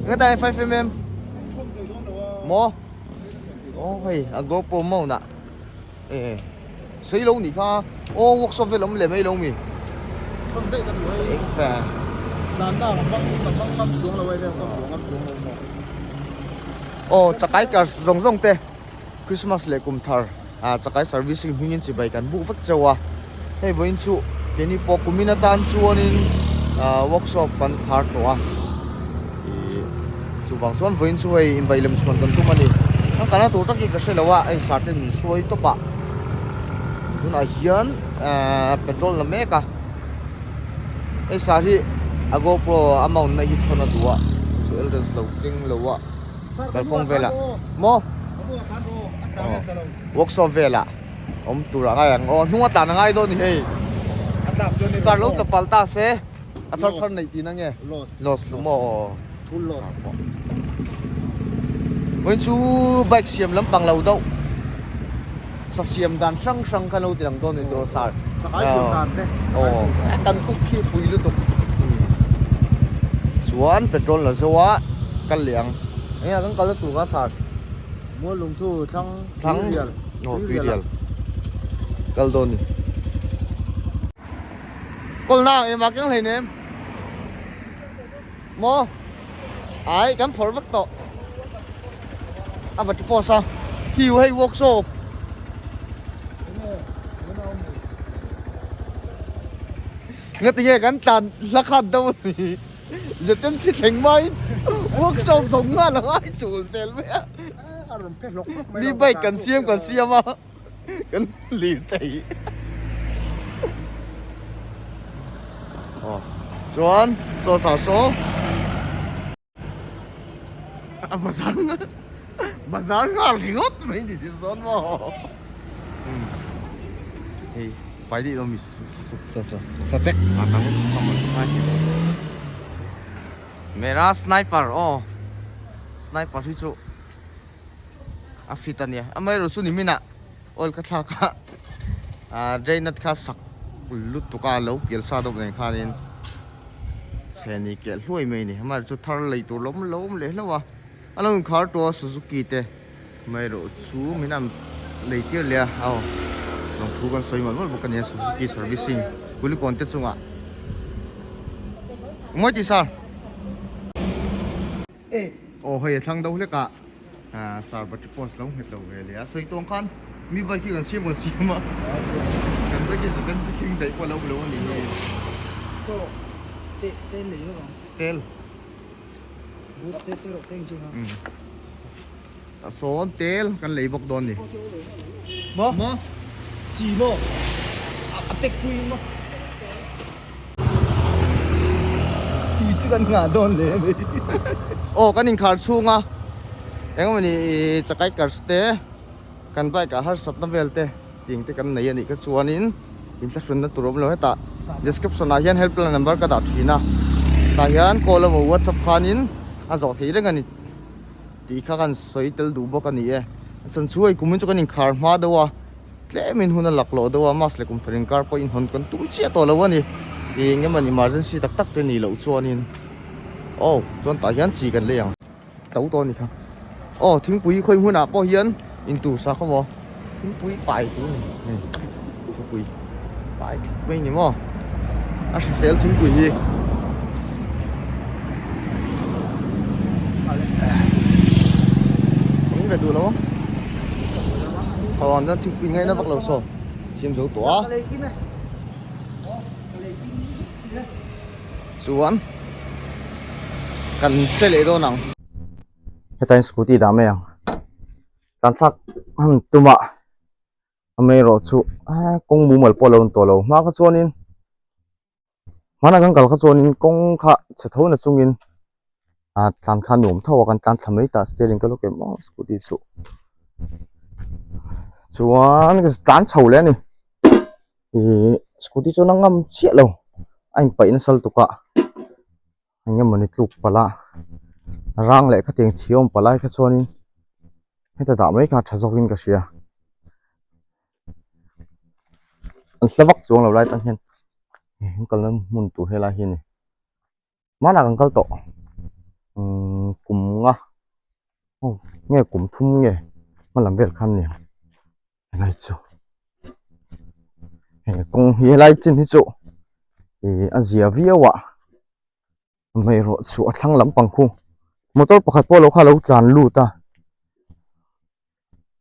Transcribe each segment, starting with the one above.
Nga ta 5 mm. Mo. Oh hei a GoPro mount ah. E sei lo nih kha. Oh workshop vel awm leh mai lo mi. Sawn daih ka duh hei. Eng fe. Tlanna ka hmang ka hmang ngam chuang lo hei ka fuh ngam chuang lo maw. Oh chakai kar zawng zawng te Christmas leh kum thar ah chakai servicing hmingin chibai kan buk vek chauh a. Hei vawiin chu keini pawh kumin atan chuanin ah workshop kan khar tawh a. Ih chuvang chuan vawiin chu hei inbai lem chhuan kan tum a ni. Kan kalna tur tak hi ka hre lo a, hei sarte min hruai tawp a. Tunah hian ah petrol la mek a. Hei sar hi a GoPro a mount na hi thawn a duh a, chu elders lo keng lo a kalkawng velah maw workshop velah awm tur a ngai ang aw hnung a tlan a ngai dawn a ni hei car lo tla palh ta se a char char neih tihna nge loss hlum aw vawiin chu bike siam lampang lo deuh. Sa siam dan hrang hrang kha lo ti lang dawn ni tawh sar. Chakai siam dan te. Aw kan cook khi pui lutuk. Chuan petrol la zo a kal leh ang. Eng ah kan kal na tur kha sar. Mual lungthu thlang thlang tuirial. Aw tuirial. Kal dawn ni. Kawlna engmah keng hlei nem. Maw? Ai kan phawrh vek tawh. A va ti post a. Hiu hei workshop. Nga ti nge kan tlan hla khat deuh a ni. Zetem si thleng maiin workshop zawng nghal a ngai chu zel mai a. Mi bike kan siam kan siam a. Kan lir thei. Aw chuan chaw sa saw a bazar bazar nghal ringawt mai ni ti sawn maw hei pai dih dawn mi sa sa sa check a tang saman mera sniper aw sniper hi chu a fit a nia amaherawh chu niminah oil ka thlak a ah drain kha sak lutuk a lo pial sa deuh nen khanin chhe ni keh hluai mai a ni amaherawh chu thar lei tur lawm lo awm leh hlauh a a lo inkhar tawh a suzuki te amaherawh chu min an lei tir leh a aw lawngthu kan sawi mawlh mawlh bawk a nia suzuki servicing kulikawn te chungah mawi tih sir. Aw hei a thlang deuh hlek a ah sar battery post lo nghet lo ve leh a sawi tawng khan mi bike hi kan siam kan siam a kan bike hi zatem si khing daih pawh a lo lo a ni hei tel a sawn tel kan lei bawk dawn ni maw maw chi maw a pek pui maw. Chi chu kan nghah dawn hle a ni. Aw kan inkhar chhung a engemaw ni chakai kars te kan bike ah harsatna vel te ting te kan nei a nih kha chuanin inthlahrunna tur a awm lo hetah description ah hian helpline number ka dah thin a tah hian call emaw whatsapp khanin a zawh theih reng a ni tih kha kan sawi tel duh bawk a ni e a chhan chu hei kumin chu kan inkhar hma deuh a. Tlemin hun a lak loh deuh a, mask leh kum thar inkar pawh inhawn kan tum chiah tawh lo a ni. Ih eng emaw emergency tak tak te nih loh chuanin aw chuan tah hian chi kan lei ang. To tawh a ni kha. Aw thingpui khawi hmunah pawh hian intur sa kha maw thingpui pai tur a ni. Hei thingpui pai tlat mai a ni maw a hrisel thingpui hi. Eng ve duh lo ang. Aw an chuan thingpui ngaina vak lo saw siam zo tawh a. Chuan kan che leh dawn ang. Hetain scooty dah mai ang. Tlan thlak han tum a. Amaherawh chu kawng mumal pawh a lo ni tawh lo. Hma kha chuanin. Hmana kan kal kha chuanin kawng kha chhe tho na chungin ah tlan kha nuam tho a kan tlan thla mai ta steering ka lo ken maw scooty chu chuan ka tlan chho leh a ni ihh scooty chuan a ngam chiah lo a inpaih nasa lutuk a eng emawni tluk palh a rang leh khatiang chhi awm palh lai kha chuanin heta dah mai kha a tha zawkin ka hria. An hla vak chuang lo lai atang hian an kalna hmun tur helai hi a ni hmanah kan kal tawh umm Nge kum thum nge hma lam vel khan nia helai chu he kawng hi helai chin hi chu ih a zia viau a amaherawh chu a thlang lampang khu motor pakhat pawh lo kha a lo tlan lut a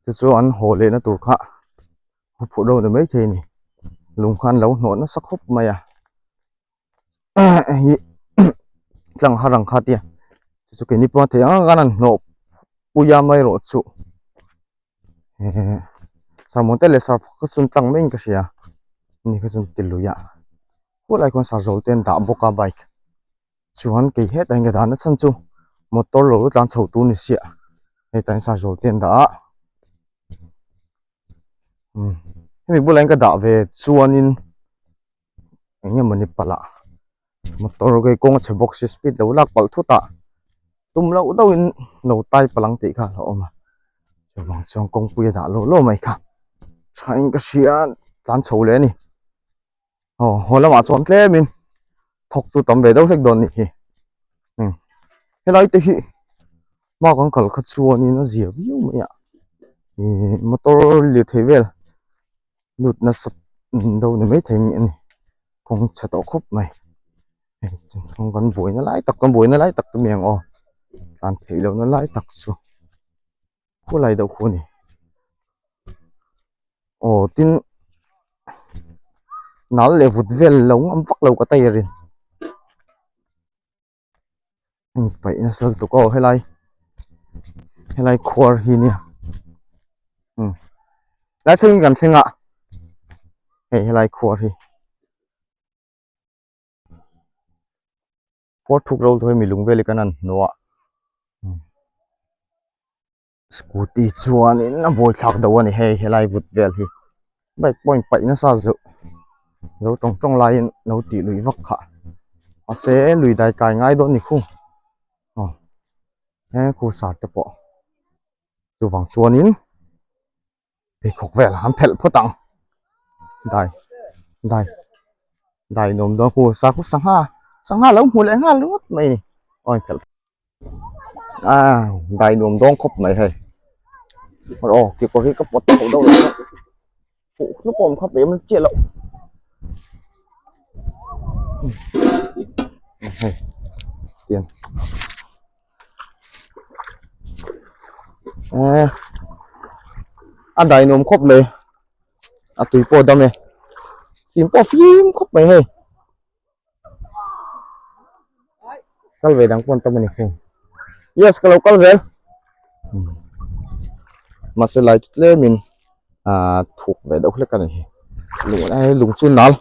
chu chu an haw leh na tur kha a phurh lo ni maithei a ni lung kha an lo hnawh nasa khawp mai a. Hei hi tlang har ang kha tia chu chu keini pawh a theih ang ang an hnawh pui a mai erawh chu ehh sermon te leh serfawk kha chuan tlang maiin ka hria ani kha chuan ti lui a khulai khuan serzawl te an dah bawk a bike chuan kei hetah hian ka dah na chhan chu motor lo tlan chho tur ni siah hetah hian serzawl te an dah a hemi bulah hian ka dah ve chuanin. Eng nge mawni palh ah motor kei kawng a chhe bawk si speed lo lak palh thut ah tum loh deuh in lo tai palh ang tih kha a hlauhawm a chuvang chuan kawngpui a dah loh loh mai kha tha in ka hria tlan chho leh a ni aw haw lamah chuan tlem in thawk chu tam ve deuh hlek dawn a nih hi helai te hi hma kan kal kha chuan in a zia viau mai a ihh motor lirthei vel. Lut nasa do ni maithei a ni kawng chhe tawh khawp mai hei chung kan buaina lai tak kan buaina lai tak chu mi ang aw tlan theih lohna lai tak chu khulai deuh khu a ni aw tin nal leh vut vel lo ngam vak lo ka tair in. Paih nasa lutuk aw helai helai khuar hi nia umm tlai thlengin kan thleng a hei helai khuar hi khuar thuk ro hi mi lung vel hi kan han hnu a scooty chuanin a buaithlak deuh a ni hei helai vut vel hi bike pawh in paih nasa zeuh zo tawng tawng laiin lo tih lui vak kha mahse lui dai kai ngai dawn ni khung aw he khu sar te pawh chuvang chuanin pheikhawk vel an phelh phawt ang dai dai dai nuam dawn khu sar khu sangha sangha lo hmu leh nghal ringawt mai a ni aw in phelh. A dai nuam dawng khawp mai hei aw kekawr hi ka pawt chho deuh lo a huh hluk awm kha pem chiah loh hei tiang eh a dai nuam khawp mai a tui pawh a dam e fim pawh a fim khawp mai hei. Kal ve dang pawh an tam a ni fung. Yes, ka lo kal zel. Mahse lai chu tlemin ah thuk ve deuh hlek a ni hi. Lung eh lung chu nal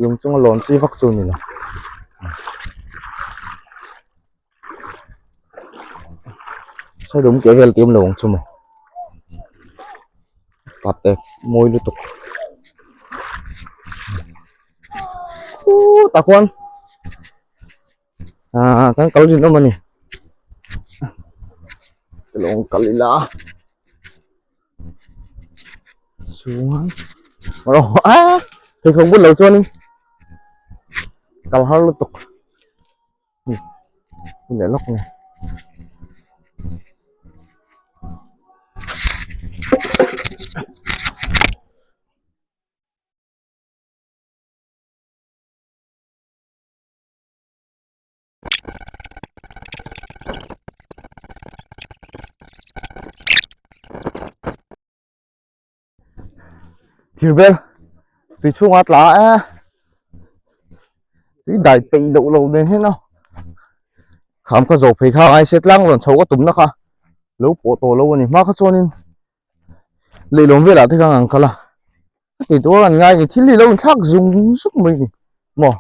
lung chunga lawn chi vak chu a ni lo. Saidum tih vel tih awm lo ang chu maw. Pate mawi lutuk. Khutah khuan ah kan kal rinawm a ni. Lawng kal ila chuan a pheikhawk bul lo chuanin kal har lutuk. Leh lawk nge. Thir bel tui chhungah a tla a tui dai peih loh lo nen hian a kham kha zawh phei kha ngai se tlang rawn chho ka tumna kha lo pawh tawh lo a ni hma kha chuanin leihlawm velah te khan an kal a a tih tur an ngai ni thil hi lo inthlak zung zung mai a ni maw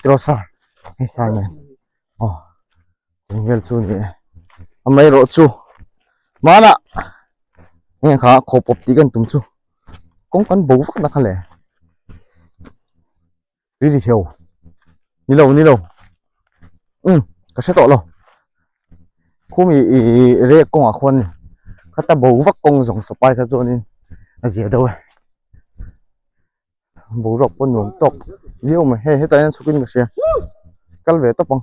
tiraw sir hei sir nen aw eng vel chu a ni e amaherawh chu hmanah enge kha khaw pawp tih kan tum chu kawng kan bo vak na kha le tui ri theu ni lo ni lo um ka hre tawh lo khumi ih rek kawngah khuan khata bo vak kawng zawng sapai kha chuanin a zia deuh e boruak pawh nuam tawk viau mai hei hetah hian chhuk in ka hria kal ve tawp ang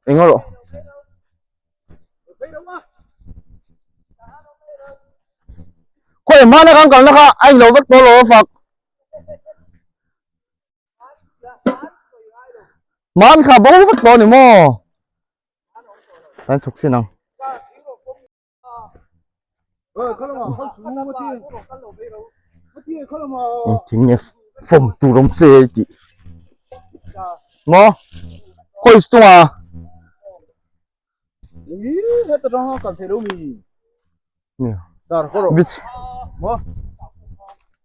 eng erawh. Khawi hmana kan kalna kha a inlo vek tawh lo a fak. Hman kha bo vek tawh a ni maw? Kan chhuk sin ang. Thing nge fawm tur awm se tih maw khawi chu tunga beach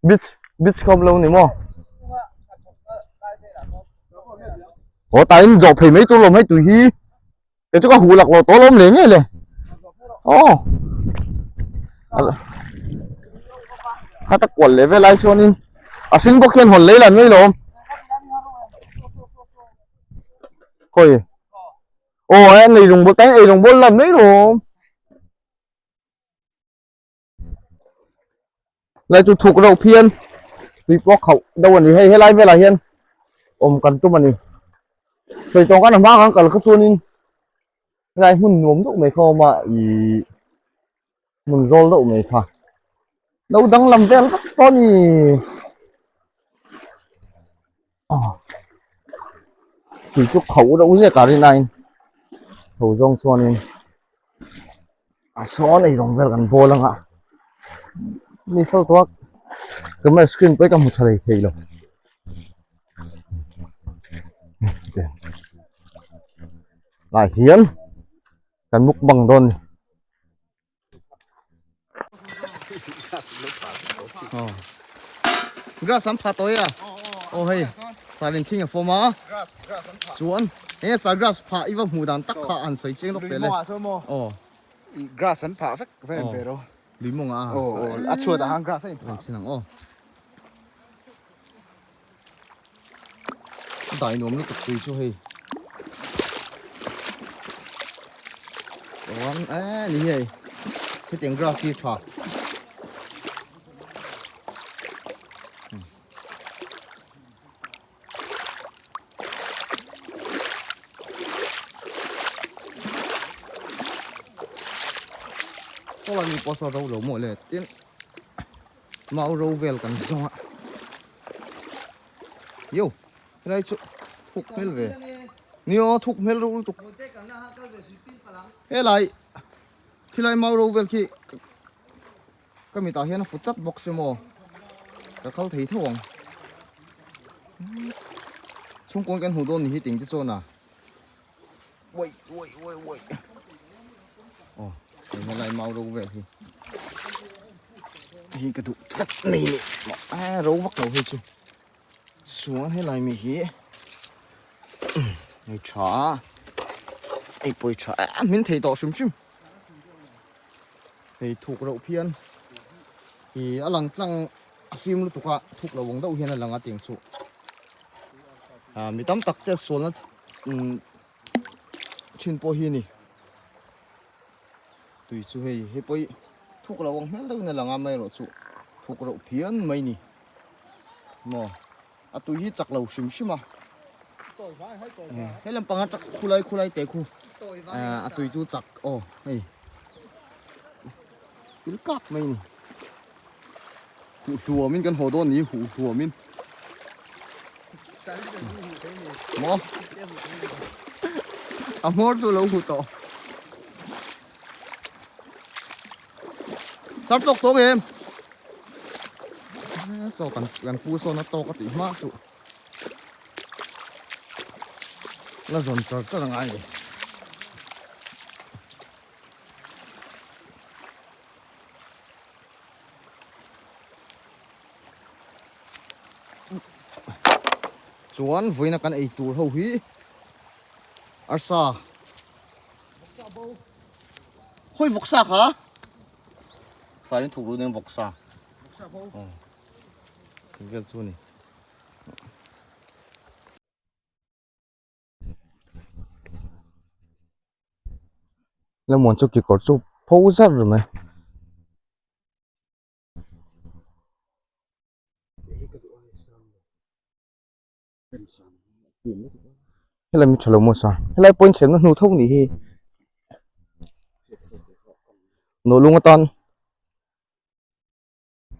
beach beach khawm lo ni maw aw tain zawh phei mai tur lawm hei tui hi. Kei chu ka huh lak lo tawh alawm leh ngei le. Aw. Khata kual leh vel ai chuanin a hring bawk hian hawn lei lan mai lawm. Khawi. Aw a nei rawng bawl tain ei rawng bawl lan mai lawm. Lai chu thuk reuh phian tui pawh khauh deuh a ni hei helai velah hian awm kan tum a ni sawi tawng kan hma kan kal kha chuanin helai hmun nuam deuh mai kha a awm a ihh hmun zawl deuh mai kha lo danglam vel vek tawh a ni tui chu khauh reuh zek a rin aiin chho zawng chuanin a sawn ei rawng vel kan bawl anga mi fel tawh a camera screen pawh hi ka hmu tha thei thei lo ah hian kan mukbang dawn a ni. Grass an pha tawh e a aw hei sarin thing a fawm a chuan enge sar grass phah i va hmuh dan tak kha an sawi chiang lawk teh le aw grass an phah vek vek an pe ro lui mawng a aw aw a chhuat ah khan grass a in phah chin ang aw dai nuam lutuk tui chu hei chuan eee ni hei hetiang grass hi tha saw lai mi pawh saw ro lo maw le tin mau ro vel kan zawng a yo helai chu thuk hmel ve ni aw thuk hmel ro lutuk helai khilai mau ro vel khi ka mitah hian a fu chat bawk se maw ka kal thei tho ang chhungkawn kan hmuh dawn ni hi ting te chuan a Uai uai uai uai aw hei helai mau ro vel hi hei ka duh tlat mai ni a ro vak lo hei chu chuan helai mi hi hei tha hei pawi tha a min thei tawh hrim hrim hei thuk reuh phian ih a lang tlang a fim lutuk a thuk lo ang deuh hian a lang a tiang chu ah mi tam tak te sualna umm thin pawh hi a ni tui chu hei hei pawh hi thuk lo ang hmel deuhin a lang a amaherawhchu thuk reuh phian mai a ni maw a tui hi chak lo hrim hrim a he lampang a khulai khulai te khu a tui chu chak aw hei thil kak mai a ni. Huh hluamin kan haw dawn ni huh hluamin. Maw? A hmawr chu lo huh tawh. Sar tawk tawk em? Saw kan kan pu sawn a tawk a tih hma chu. La zawn char char a ngai ni. Chuan vawiina kan ei tur ho hi arsa hawi vawksa kha sarin thuk ru nen vawksa vel chu a ni. Lemon chu kekawr chu pho zar mai. Helai mi tha lo maw sa helai pawhin chhenna hnu tho ni hi nawh lung atan.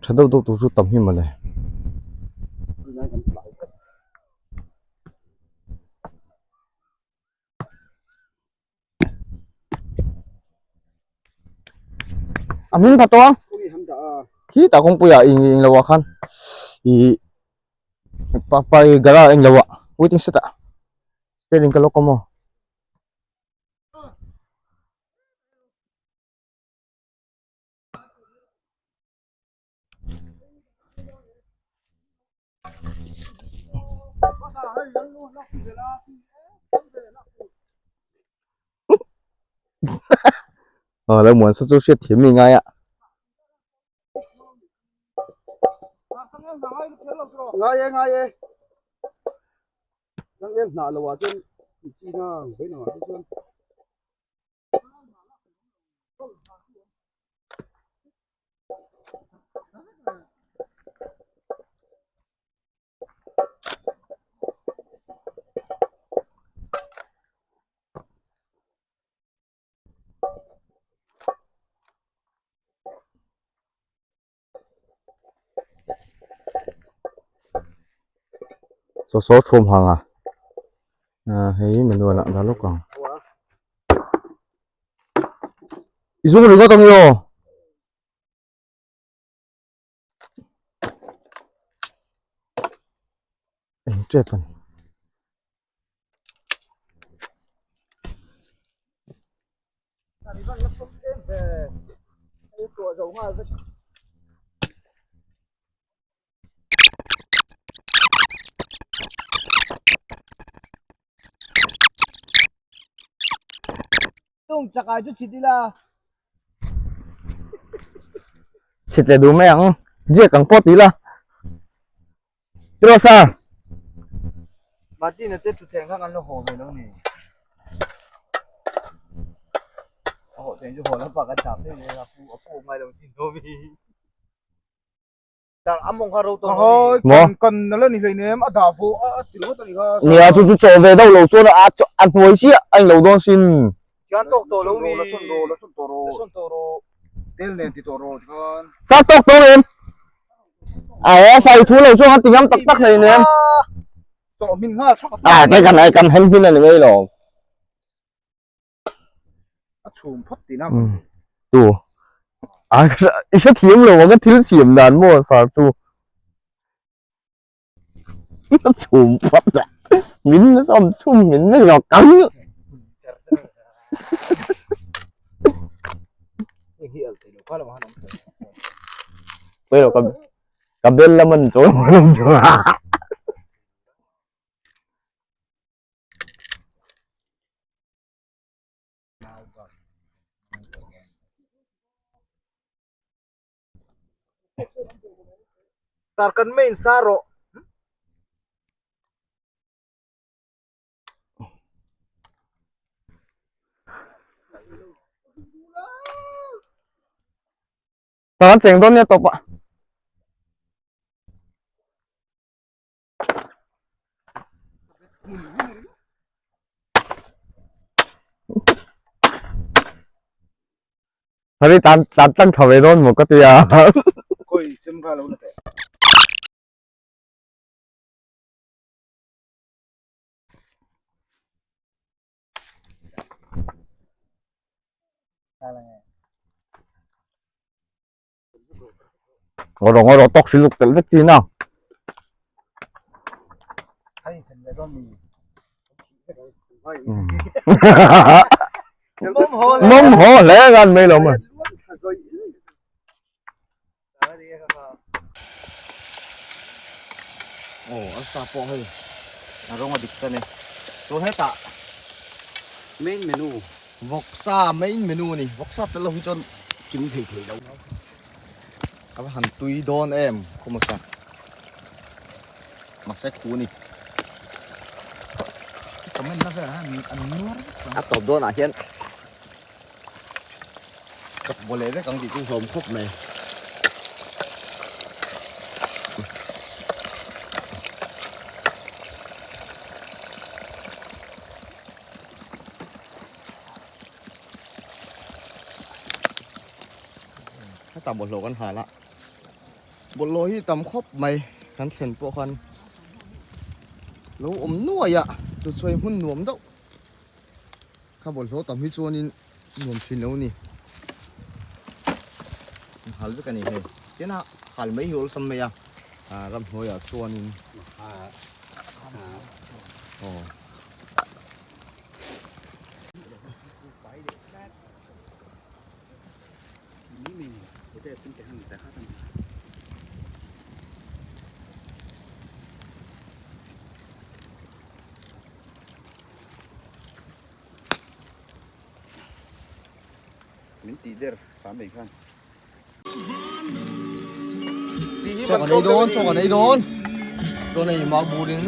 Tha deuh deuh tur chu tam hi mawle. A hming pha tawh a khi tah kawngpui ah eng eng lo ah khan ih pa gara eng lo ah waiting shed ah steering ka lock a maw. Ờ lo muan sa chu hriat thiam mi ngai a. Ngai e ngai e. Nang em hnah lo ah chuan i chi na ang vei nang ah chuan. Saw saw thum hang a ah hei manual ah dah lawk ang i zung ringawt ang i aw. Eng tep a ni. Chhit leh duh mai ang ziak ang pawh ti ila Tiraw sir Martin-a te thutthleng kha kan la haw ve lo ni a haw thleng chu haw lampa kan tap hle mai a pu a pu ngai lo thin dawn mi. Maw? Nia chu chu chaw ve deuh lo chuan a a hnuai chiah a inlo dawn sin. Sa tawk tawh em? A aw fai thu lo chuan a ti ngam tak tak hlei nem. A te kan kan hen hmin a ni mai lo. A chhum phawt tihna. Tu. A i hre thiam lo ang a thil siam dan maw sar chu. A chhum phawt a. Min sawm chhum min na zawk ang. Pawilo ka ka bel lam an chawi lam chu. Tar kan main sa rawh. Tar an cheng dawn nia tawp ah. Hari tan tan tan tha ve dawn maw ka ti a. Koi chem kha lo na teh. Ngaw rawh ngaw rawh tawk siluk telh vek chin a. Mawm haw hle ngan mai lo maw. Aw an sa pawh hei a rawng a dik ta ni. Chuan hetah main menu vawksa main menu a ni. Vawksa tel lo hi chuan kim thei thei lo. A va han tui dawn em khawmawsa mahse khu a ni. Comment na velah hian an nuar vek a tawp dawnah hian Chak baw leh vek ang tih chu hlawm khawp mai. Hetah bawlhhlawh kan hal a. Bawlhhlawh hi tam khawp mai kan thlen pawh khan lo awm nuai a chu chuai hmun nuam deuh kha bawlhhlawh tam hi chuanin nuam thin lo ni hal vek a ni hei tin a hal mai hi awlsam mai a ah ramhnuaiah chuanin aw. Chaw kan ei dawn, chaw kan ei dawn. Chuan hei mau burin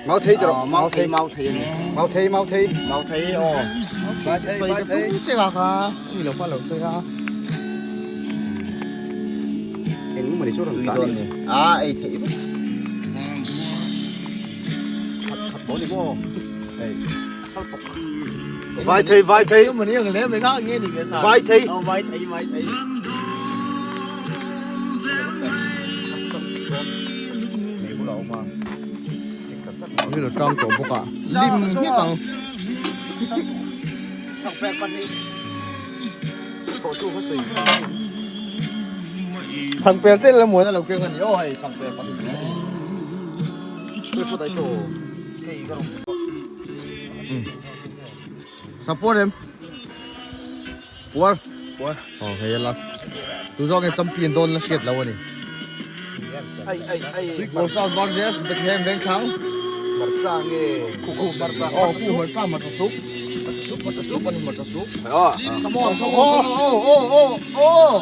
Mau thei tawh Ah, mau thei mau thei ani. Mau thei mau thei. Mau thei aw. Mai thei Sawi mai ka thei. tum che a kha. Ni lo kha lo sawi a. Eng mani chu rawn Tui tlan dawn ni. ni. Ah ei thei vek. Khat khat dawn ni maw. Hei sal tawk. Vai thei vai thei. Mani ang le mai kha nge ni ve sa. Vai thei. Aw vai thei vai thei. Hi lo tang tawh bawk a lim nghet ang. Changper te la muan a lo keng a ni aw hei changper pahnih a ni. Support em. Puar. Puar. Aw hei a last. Tu zawk nge champion dawn la hriat lo a ni. Ai ai ai. Big Sound versus Bethlehem Vengthlang. Hmarcha nge. Khu khu hmarcha. Aw khu hmarcha hmarcha sup. Hmarcha sup hmarcha sup ani hmarcha sup. Aw. Come on come on come on oh oh oh oh.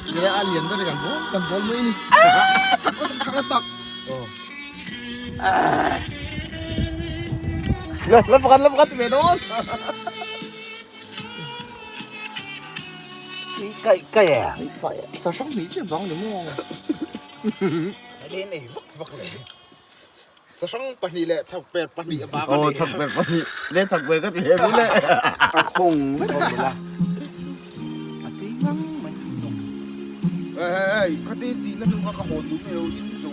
Tira a lian ber kan ball kan ball mai ni. Thak thak thak tak. Oh. La la pakan la pakan ti ve dawn. Kai kai e. Fai sa hrang hnih chiah bang ni maw. Hei nei vak vak le. Sa hrang pahnih leh chhak per pahnih a bang a ni. Aw chhak per pahnih le chhak per ka ti hle mai le. A khawng vek awm la. A tui ngang mai. Hei hei hei khati tih na duh kha ka haw tum eo in zo.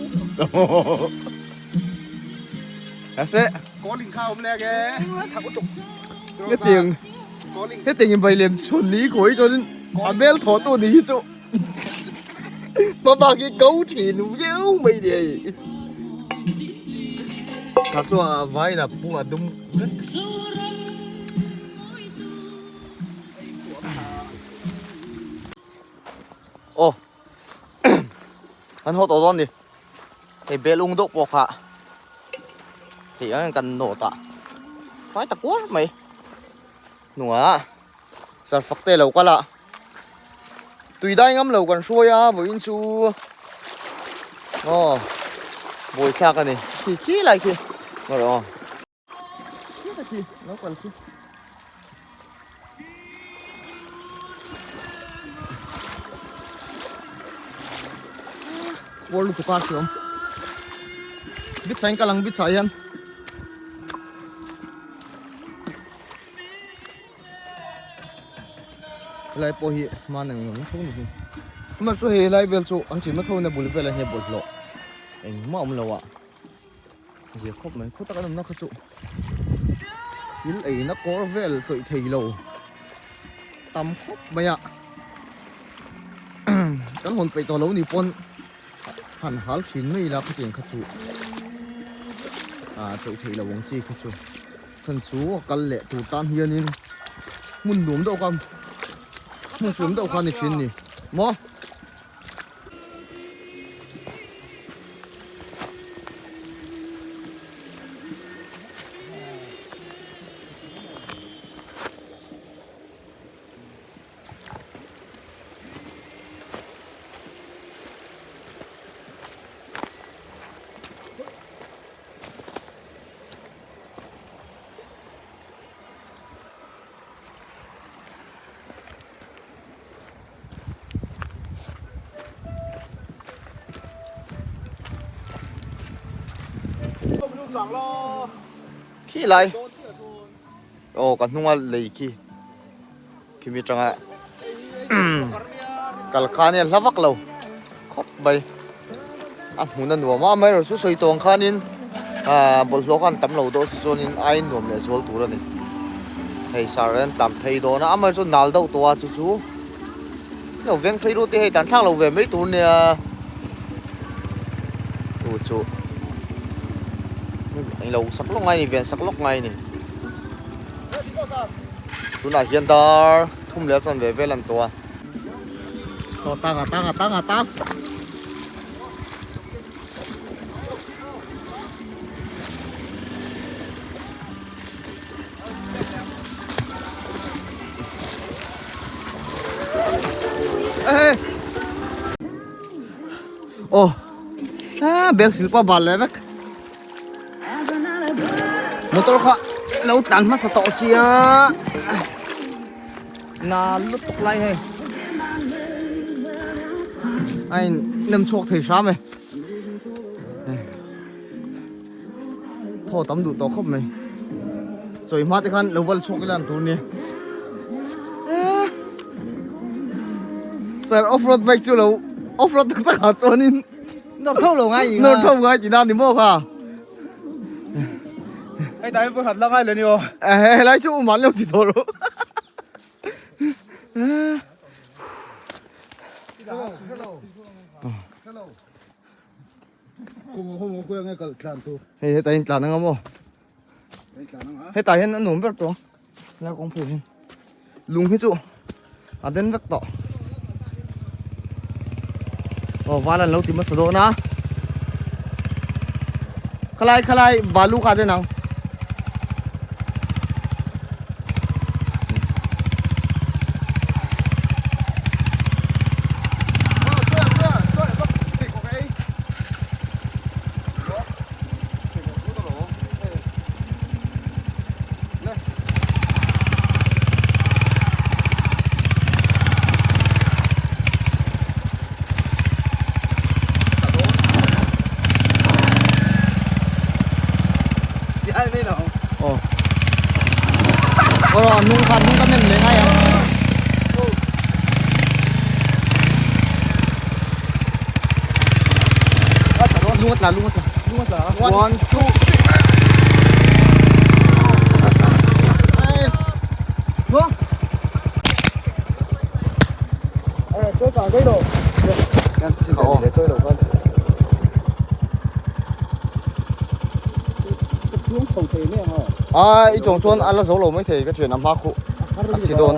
Ase. Calling kha awm lek e. Thak utuk. Hetiang hetiang in vai lem chhun ni khawi chuanin a hmel thaw tu ni hi chu hmabak hi ko thin viau mai ni hei. Thar chu a vain a pung a dum vek. Aw an haw tawh dawn ni. Hei bel ung deuh pawh kha theih ang kan nawt a fai ta kuar mai hnungah sarfak te lo kal a tui dai ngam lo kan hruai a vawiin chu aw buaithlak a ni khi khi lai khi maw aw. Khi lo kal khi. Kual lutuk a hriam. Bit sain ka lang bit sai hian. Helai pawh hi hman ang ang tho ni hi. Amah chu hei helai vel chu an chim na tho na bul vel a hne bawlhhlawh engmah awm lo a. Zia khawp mai khaw tak an awmna kha chu thil eina kawr vel tawih thei lo tam khawp mai a kan hawn peih tawh lo ni pawn han hal thin mai ila khatiang kha chu ah tawih thei lo ang chi kha chu chhan chu a kal leh tur tan hianin hmun nuam deuh kha hmun hrum deuh kha a ni thin a ni maw. Khi lai aw ka hnunga lei khi khimi tanga kal kha nia hla vak lo. khawp mai a hmun a nuam a amaherawh chu sawi tawh ang khanin ah bawlhhlawh khan tam lo deuh se chuanin a in nuam leh zual tur a ni hei sar an tlan phei dawn a amaherawh chu nal deuh tawh a chu chu lo veng phei ru te hei tan thlak lo ve mai tur nia chu chu englo sak lawk ngai a ni ven sak lawk ngai a ni tunah hian dar thum leh a chanve vel an tawh a. Aw tang a tang a tang a tang. Ê. Ồ. À, bel silpa bal le vek. Motor kha lo tlan hmasa tawh sia. Na lutuk lai hei a in nem chhuak thei hram e thaw tam duh tawh khawp mai chawi hma te khan lo val chhuak ila an tur nia sir off road bike chu lo off road tak tak ah chuanin nawr tho lo ngai nawr tho ngai tih na ni maw kha. Hei ta hi vawi khat la ngai lo ni aw. Helai chu uman lo ti tawh lo. Hei hetah hian tlan anga maw? Hetah hian a nuam ber tawh ang. Helai kawngpui hian lung hi chu a den vek tawh. Aw val an lo ti hmasa dawn a. Khalai khalai balu kha den ang. Nung kha nung kan nem le ngai ang. Lung atla lung atla. Lung atla. One, two, three. A i chawng chuan a la zo lo mai thei ka thian a hma khuh a si dawn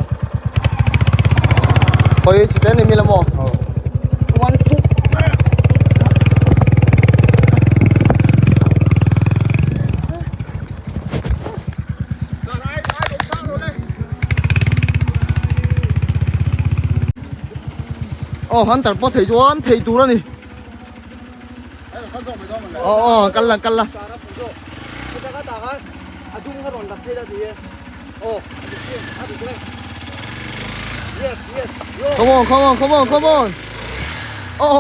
hawi chite ni mi la maw one two Aw hunter pawh thei chuan thei tur a ni aw aw kal la kal la come on come on come on come on oh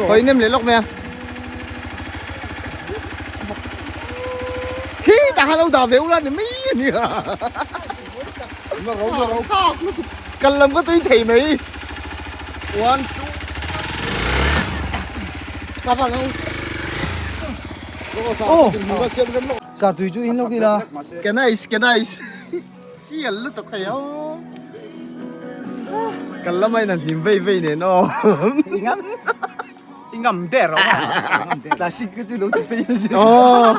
Hoi nem leh lawk mai a Khi tah khan lo dah ve ula ni mai a nia Kal lam ka tui thei mai One two Ka va lo Oh Sar tui chu in lo kila Ke nice ke nice Sial lutuk hei aw Kal lamah in a hlim vei vei nen aw Ingam Ingam der aw Classic ka chu lo ti phei na chu Aw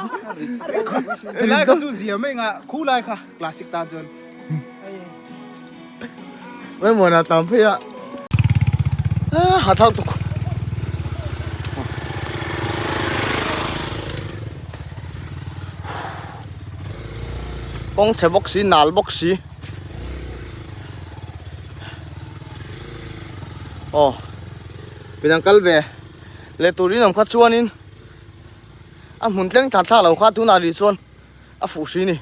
Helai ka chu zia mai nga khu lai kha classic ta chuan Mai muana tam phei a Ha thal tuk Kawng chhe bawk si nal bawk si Aw Midang kal ve leh turin awm kha chuanin a hmun tleng thlan thlak lo kha tunah rih chuan a fuh hri ni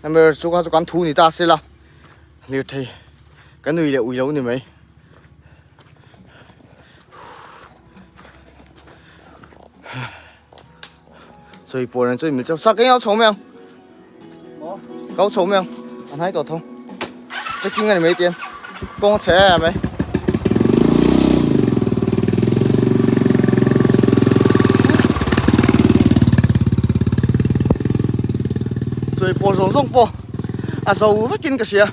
Amaherawhchu chu kha chu kan thu ni ta se la lirthei kan ui leh ui lo ni mai. Chawi pawh nen chuan mil chauh sak eng a chho mai ang kau chho mai ang a hnai tawh tho checking a ni mai tian kawng a chhe em mai. Chawi pawh zawng zawng pawh a zo vekin ka hria.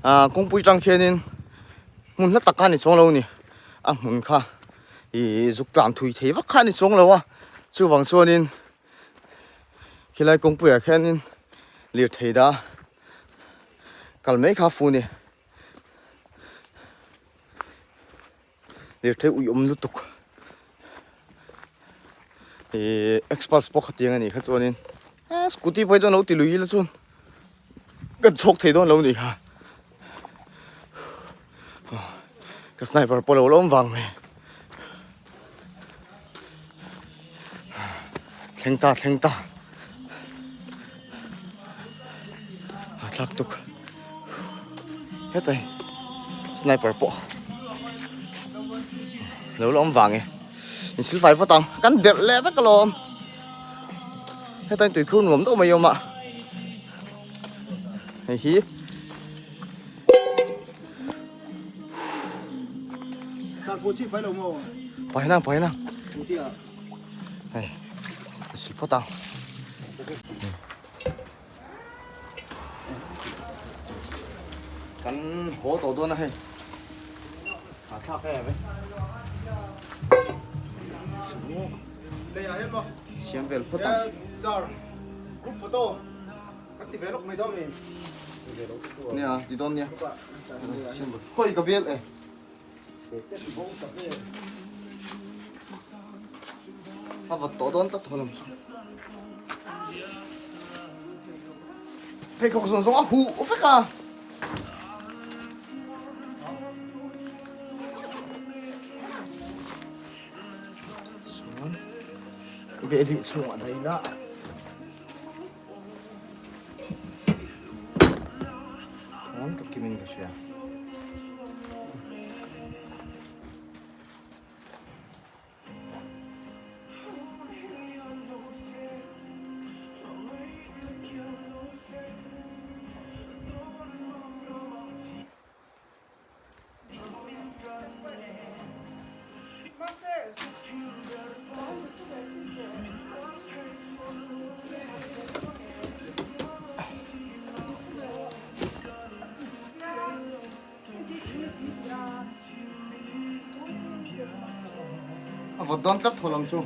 Ah kawngpui tang khianin hmun hla tak kha a ni chuang lo a ni a hmun kha ih zuk tlan thui thei vak kha a ni chuang lo a chuvang chuanin khilai kawngpuiah khianin lirthei dah kal mai kha a fu a ni lirthei uiawm lutuk ih express pawh khatiang a nih kha chuanin eh scooty pawh hi chuan lo ti lui ila chuan kan chhawk thei dawn lo nih kha ka sniper pawh lo la awm vang mai thleng ta thleng ta a thlak tuk hetai sniper pawh lo la awm vang e in silfai phawt ang kan berh leh vek alawm hetain tuikhur nuam deuh mai a awm a hei hi Pai nang pai nang hei sil phawt ang kan haw tawh dawn a hei a thlak em e chu siam vel phawt ang group photo kan ti ve lawk mai dawn ni nia ti dawn nia khawi ka bial e A vawt tawh dawn tlat thaw lam chu. Pheikhawk zawng zawng a huh vek a. Chuan bel chhungah dah ila. Thawn ka kimin ka hria. A vawt dawn tlat thaw lam chu.